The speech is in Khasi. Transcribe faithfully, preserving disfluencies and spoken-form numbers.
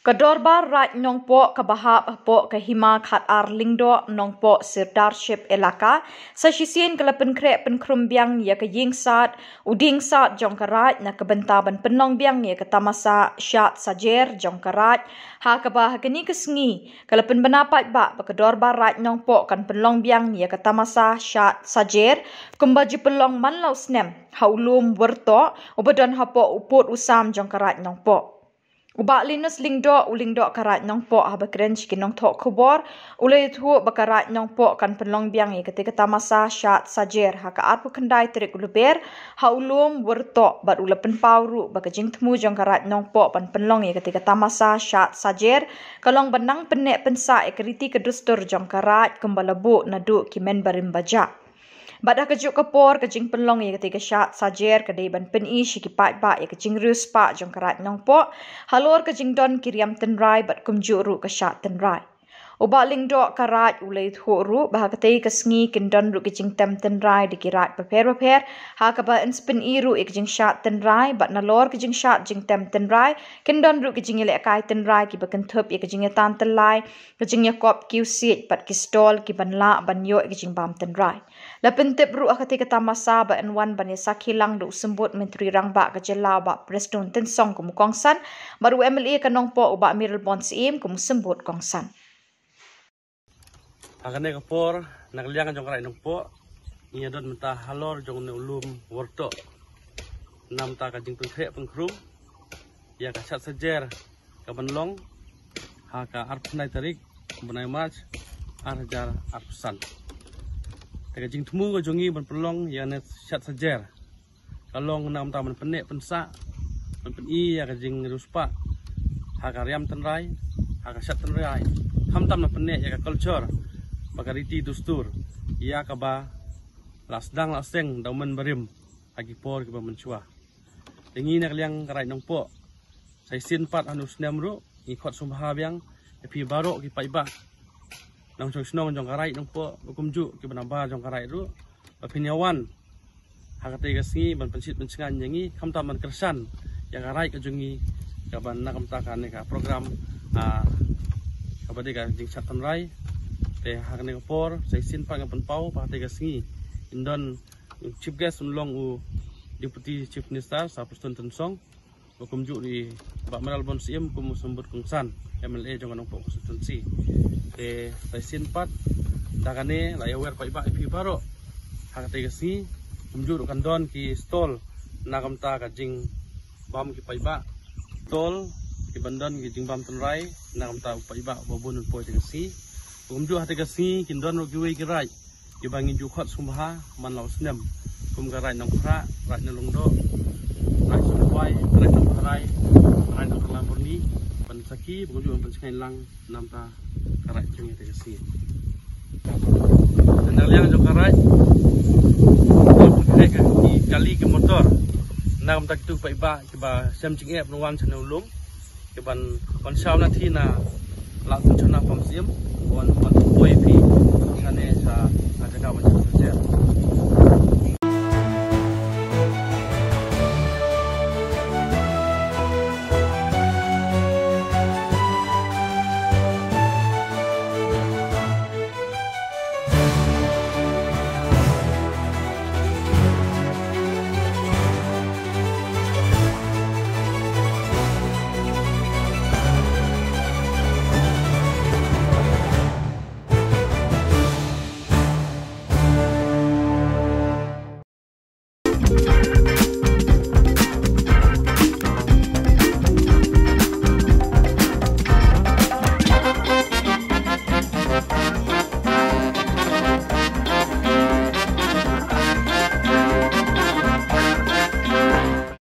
Ka Dorbar Raid Nongpoh kaba hap hapoh ka Hima Khatar Lyngdoh Nongpoh Sirdarship Elaka sa shisien ka la pynkhreh pynkhrum biang ïa ka ïing sad, u dieng sad jong ka Raid na ka bynta ban pynlong biang ïa ka tamasa Shad Sajer jong ka Raid, ha kaba ha kane ka sngi ka la pynbna paidbah ba ka Dorbar Raid Nongpoh kan pynlong biang ïa ka tamasa Shad Sajer kumba ju pynlong man la u snem ha u lum Wyrtoh uba don hapoh u pud u sam jong ka Raid Nongpoh. U Bah Linus Lyngdoh, u Lyngdoh ka Raid Nongpoh, haba kren sha ki nongthoh khubor, u la ïathuh ba ka Raid Nongpoh kan pynlong biang ïa katei ka tamasa Shad Sajer ha ka arphew khyndai tarik u Lber ha u lum Wyrtoh, bad u la pynpaw ruh ba ka jingthmu jong ka Raid Nongpoh ban pynlong ïa katei ka tamasa Shad Sajer ka long ban nang pynneh pynsah ïa ka riti ka dustur jong ka Raid kumba la buh naduh ki mynbarim ba jah. Bad ha kajuh ka por, ka jingpynlong ïa katei ka Shad Sajer ka dei ban pyni sha ki paidbah ïa ka jingriewspah jong ka Raid Nongpoh halor ka jingdon ki riam tynrai bad kumjuh ruh ka shad tynrai. U Bah Lyngdoh ka Raid u la ïathuh ruh ba ha katei ka sngi kin don ruh ki jingtem tynrai da ki Raid bapher bapher, ha kaba yn sa pyni ruh ïa ka jingshad tynrai, bad nalor ka jingshad jingtem tynrai kin don ruh ki jingïalehkai tynrai kiba kynthup ïa ka jingïatan tyllai, ka jingïakop kiew siej bad ki stall kiban lah ban ïoh ïa ka jingbam tynrai. La pyntip ruh ha katei ka tamasa ba yn wan ban ïasakhi lang da u Symbud Myntri Rangbah ka Jylla u Bah Prestone Tynsong kum u kongsan, bad u MLA ka Nongpoh u Bah Mayralborn Syiem kum u Symbud kongsan. Ha kane ka por, na ka liang jong ka Raid Nongpoh, ngi ïa don mynta halor jong une u lum Wyrtoh, namar ka jingpynkhreh pynkhrum ïa ka Shad Sajer kaban long ha ka arphew khyndai tarik bnai March, ar hajar arphew san. Te ka jingthmu ka jong ngi ban pynlong ïa kane Shad Sajer ka long namar ban pynneh pynsah, ban pyni ïa ka jingriewspah ha ka riam tynrai, ha ka shad tynrai, khamtam ban pynneh ïa ka culture bad ka riti dustur ïa kaba la sdang la seng da u mynbarim ha ki por kiba mynshuwa. Te ngi na ka liang ka Raid Nongpoh, sa shisien pat ha une u snem ruh ngi khot sngewbha biang ïa phi baroh ki paidbah nongshong shnong jong ka Raid Nongpoh, ba kumjuh kiba nabar jong ka Raid ruh, ba phin ïa wan ha katei ka sngi ban pynshit pynshngaiñ ïa ngi, khamtam ban kyrshan ïa ka Raid ka jong ngi, kaban na ka bynta kane ka program, ah, kaba dei ka jingshad tynrai. Te ha kane ka por, sa shisien pat nga pynpaw ba ha katei ka sngi kin don chief guest, un long u Deputy Chief Minister Sir Prestone Tynsong, ba kumjuh ruh i Bah Mayralborn Syiem kum u Symbud kongsan MLA jong ka Nongpoh constituency. Te sa shisien pat da kane la ïa wer paidbah ïa phi baroh ha katei ka sngi. Kumjuh ruh kan don ki stall na ka bynta ka jingbam ki paidbah, stall kiban don ki jingbam tynrai na ka bynta u paidbah ba bun un poi ha katei ka sngi. Kumjuh ha katei ka sngi kin don ruh kiwei ki raid kiba ngi ju khot sngewbha man la u snem, kum ka Raid Nongkhrah, Raid Nonglyngdoh, Raid Sohrymbai, Raid Nongkharai, Raid Nongkhlain Burni, ban sakhi ba kumjuh ban pynshngaiñ lang namar ka Raid jong ngi ha katei ka sngi. Na ka liang jong ka Raid, ki kali ki motor, na ka bynta kito ki paidbah kiba shem jingeh ban wan sha une u lum, kiban wan shaw na thina la kun chana pam sim, wan wan poi phi shane sa sa jaka wan sa jer.